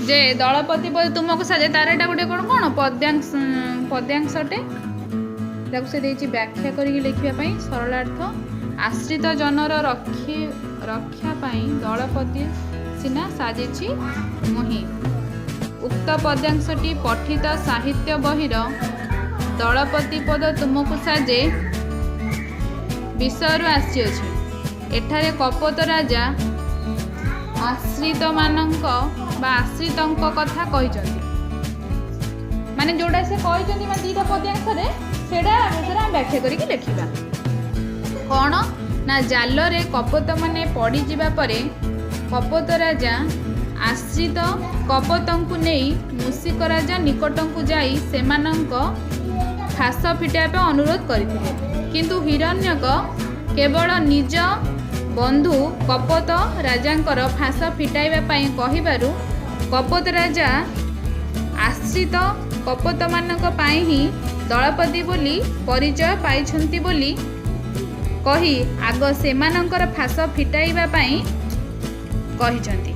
ଯେ ଦଳପତି ପଦ ତୁମକୁ ସାଜେ, ତାର ଏଇଟା ଗୋଟେ କ'ଣ କ'ଣ ପଦ୍ୟାଂଶ, ପଦ୍ୟାଂଶଟେ। ତାକୁ ସେ ଦେଇଛି ବ୍ୟାଖ୍ୟା କରିକି ଲେଖିବା ପାଇଁ। ସରଳାର୍ଥ, ଆଶ୍ରିତ ଜନର ରକ୍ଷା ପାଇଁ ଦଳପତି ସିନା ସାଜିଛି ମୁହିଁ। ଉକ୍ତ ପଦ୍ୟାଂଶଟି ପଠିତ ସାହିତ୍ୟ ବହିର ଦଳପତି ପଦ ତୁମକୁ ସାଜେ ବିଷୟରୁ ଆସିଅଛି। ଏଠାରେ କପୋତ ରାଜା ଆଶ୍ରିତମାନଙ୍କ ବା ଆଶ୍ରିତଙ୍କ କଥା କହିଛନ୍ତି। ମାନେ ଯୋଉଟା ସେ କହିଛନ୍ତି, ମାନେ 2ଟା ପଦ୍ୟାଂଶରେ, ସେଇଟା ବିଷୟରେ ଆମେ ବ୍ୟାଖ୍ୟା କରିକି ଲେଖିବା। କ'ଣ ନା, ଜାଲରେ କପୋତମାନେ ପଡ଼ିଯିବା ପରେ କପୋତ ରାଜା ଆଶ୍ରିତ କପୋତଙ୍କୁ ନେଇ ମୂଷିକ ରାଜା ନିକଟକୁ ଯାଇ ସେମାନଙ୍କ ଫାଶ ଫିଟାଇବା ପାଇଁ ଅନୁରୋଧ କରିଥିଲେ। କିନ୍ତୁ ହିରଣ୍ୟକ କେବଳ ନିଜ ବନ୍ଧୁ କପୋତ ରାଜାଙ୍କର ଫାଶ ଫିଟାଇବା ପାଇଁ କହିବାରୁ କପୋତ ରାଜା ଆଶ୍ରିତ କପୋତମାନଙ୍କ ପାଇଁ ହିଁ ଦଳପତି ବୋଲି ପରିଚୟ ପାଇଛନ୍ତି ବୋଲି କହି ଆଗ ସେମାନଙ୍କର ଫାଶ ଫିଟାଇବା ପାଇଁ କହିଛନ୍ତି।